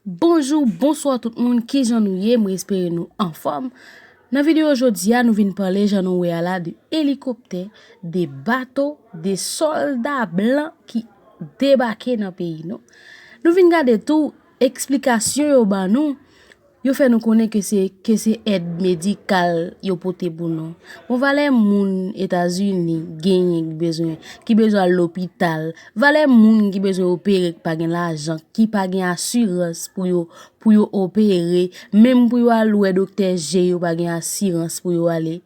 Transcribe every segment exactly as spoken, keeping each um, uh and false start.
Bonjou, bonswa tout moun, kijan nou ye? Mwen espere nou anfòm. Nan videyo jodi a, nou vin pale, jan nou wè a la, de elikoptè, de bato, de sòlda blan ki debake nan peyi nou. Nou vin gade tou eksplikasyon yo ban nou. Yo fè nou konnen ke se, ke se èd medikal yo pote pou nou. Bon, valè moun Etazini genyen ki bezwen, ki bezwen al lopital, valè moun ki bezwen opere, ki pa gen lajan, ki pa gen asirans pou yo, pou yo opere, menm pou yo al wè doktè je yo pa gen asirans pou yo ale.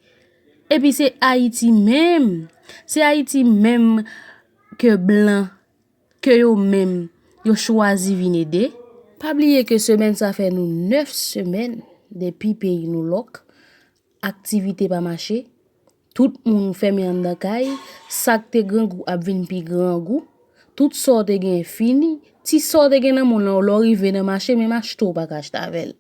Epi se Ayiti menm, se Ayiti menm ke blan, ke yo menm, yo chwazi vin ede. Pa bliye ke semèn sa fè nou nèf semèn depi peyi nou lòk, aktivite pa mache, tout moun fèmen anndan kay, sa k te grangou ap vin pi grangou, tout sa w te gen fini, ti sa w te gen nan men w lan, lè w rive nan mache, menm achte w pa ka achte avè l.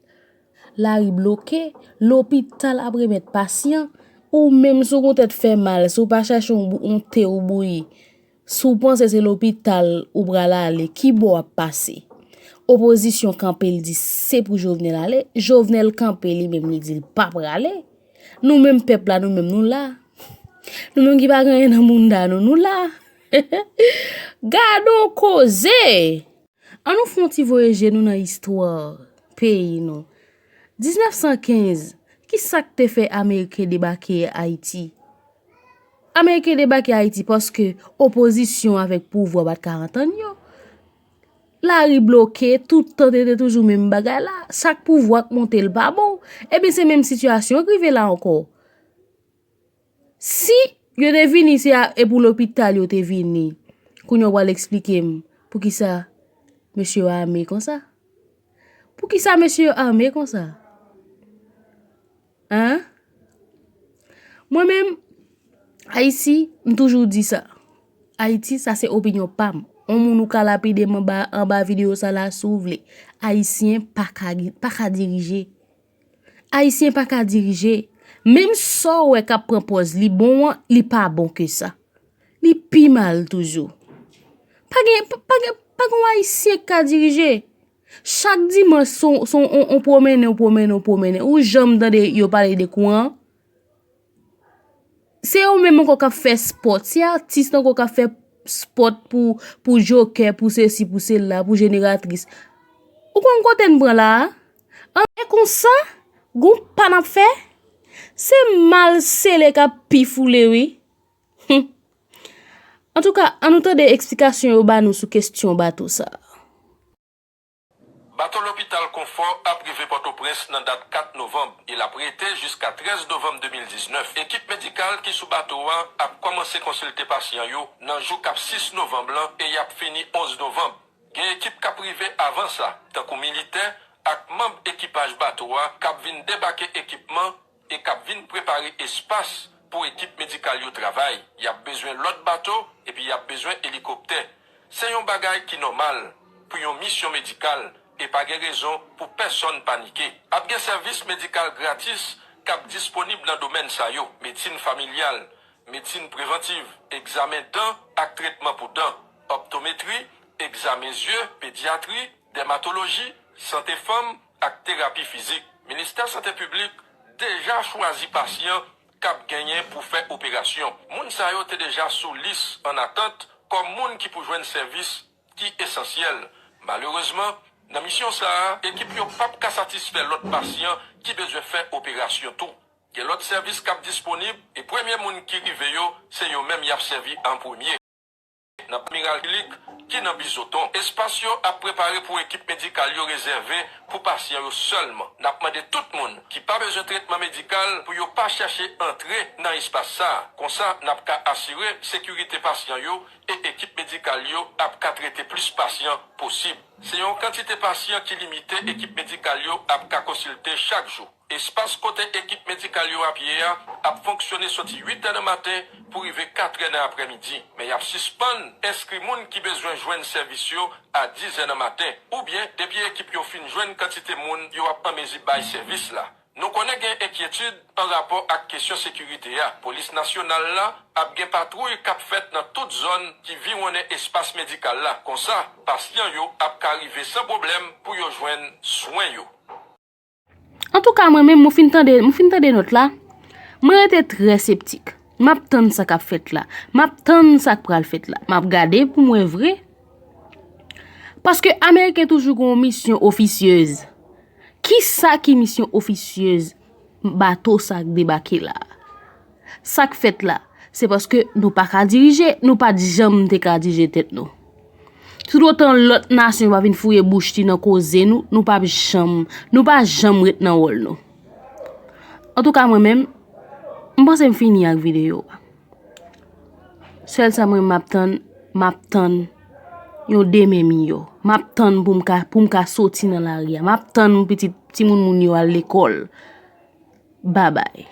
Lari bloke, lopital ap remèt pasyan, ou menm si w gon tèt fè mal, si w pa chache yon bou-, yon te ou bouyi, si w panse se lopital ou pral ale, ki bò w ap pase? Opozisyon kanpe, l di se pou Jovenel ale, Jovenel kanpe li menm, li di l pa prale. Nou menm pèp la, nou menm nou la. Nou menm ki pa gen anyen nan bounda nou, nou la. Gad on koze! An nou fè yon ti voye je nou nan istwa peyi nou. Diznèf san kenz, ki sa k te fè Ameriken debake Ayiti? Ameriken debake Ayiti paske opozisyon avèk pouvwa pa t ka antann yo. Lari bloke, tout tan te, te toujou menm bagay la. Sa k pouvwa k monte l pa bon. Ebyen, se menm sitiyasyon k rive la ankò. Si yo te vini, se a, e pou lopital yo te vini. Kounye a w pral eksplike m poukisa mesye yo ame konsa? Poukisa mesye yo ame konsa? Hein? Mwen menm, Ayiti, m toujou di sa. Ayiti, sa se opinyon pa m. On moun ou ka lapide m anba, anba videyo sa la si w vle. Ayisyen pa ka, pa ka dirije. Ayisyen pa ka dirije. Menm sa w wè k ap pran pòz li bon an, li pa bon ke sa. Li pi mal toujou. Pa gen, pa, pa gen, pa gen yon Ayisyen k ka dirije. Chak dimanch, se yon, se yon, on, on pwomennen, on pwomennen, on pwomennen. Ou janm tande yo pale de kouran? Se yo menm ankò k ap fè spòt. Se atis ankò k ap fè spòt pou, pou jokè, pou sesi, pou sela, pou jeneratris. Ou konn kote n pran la a? An, e konsa, gon pa n ap fè? Se mal sele k ap pi foule, wi. Hum. Antouka, an nou tande eksplikasyon yo ba nou sou kesyon bato sa a. Bato lopital Konfò ap rive Pòtoprens nan dat kat novanm e l ap rete jiska trèz novanm de mil diznèf. Ekip medikal ki sou bato a ap kòmanse konsilte pasyan yo nan jou k ap sis novanm lan e y ap fini onz novanm. Gen ekip k ap rive avan sa, tankou militè ak manm ekipaj bato a k ap vin debake ekipman e k ap vin prepare espas pou ekip medikal yo travay. Y ap bezwen lòt bato epi y ap bezwen elikoptè. Se yon bagay ki nòmal pou yon misyon medikal e pa gen rezon pou pèsonn panike. Ap gen sèvis medikal gratis k ap disponib nan domèn sa yo, medsin familyal, medsin prevantiv, egzamen dan ak tretman pou dan, optometri, egzamen zye, pedyatri, dèmatoloji, sante fanm ak terapi fizik. Ministè Sante Piblik deja chwazi pasyan k ap genyen pou fè operasyon. Moun sa yo te deja sou lis annatant kòm moun ki pou jwenn sèvis ki esansyèl. Malerezman, nan misyon sa a, ekip yo p ap ka satisfè lòt pasyan ki bezwen fè operasyon tou. Gen lòt sèvis k ap disponib, e premye moun ki rive yo, se yo menm y ap sèvi an premye. Nan Amiral Kilik, ki nan Bizoton, espas yo ap prepare pou ekip medikal yo rezève pou pasyan yo sèlman. N ap mande tout moun ki pa bezwen tretman medikal pou yo pa chèche antre nan espas sa a. Konsa, n ap ka asire sekirite pasyan yo e ekip medikal yo ap ka trete plis pasyan posib. Se yon kantite pasyan ki limite ekip medikal yo ap ka konsilte chak jou. Espas kote ekip medikal yo ap ye a ap fonksyone soti uit è nan maten pou rive kat è nan aprèmidi, men y ap sispann enskri moun ki bezwen jwenn sèvis yo a diz è nan maten, oubyen depi ekip yo fin jwenn kantite moun yo ap an mezi bay sèvis la. Nou konnen gen enkyetid an rapò ak kesyon sekirite a. Polis nasyonal la ap gen patwouy k ap fèt nan tout zòn ki viwonnen espas medikal la. Konsa, pasyan yo ap ka rive san pwoblèm pou yo jwenn swen yo. Antouka, mwen menm, mwen fin tande, mwen fin tande nòt la, mwen rete trè septik. M ap tann sa k ap fèt la. M ap tann sa k pral fèt la. M ap gade pou m wè vre. Paske Ameriken toujou gen yon misyon ofisyez. Kisa ki misyon ofisyez bato sa k debake la? Sa k fèt la? Se paske nou pa ka dirije, nou pa t janm te ka dirije tèt nou. Toutotan lòt nasyon pa vin fouye bouch li nan koze nou, nou p ap janm, nou pa janm ret nan wòl nou. Antouka, mwen menm, m panse m fini ak videyo a. Sèl sa mwen m ap tann, m ap tann yon demen miyò. M ap tann pou m ka, pou m ka soti nan lari a. M ap tann pou pitit timoun moun yo al lekòl. Babay.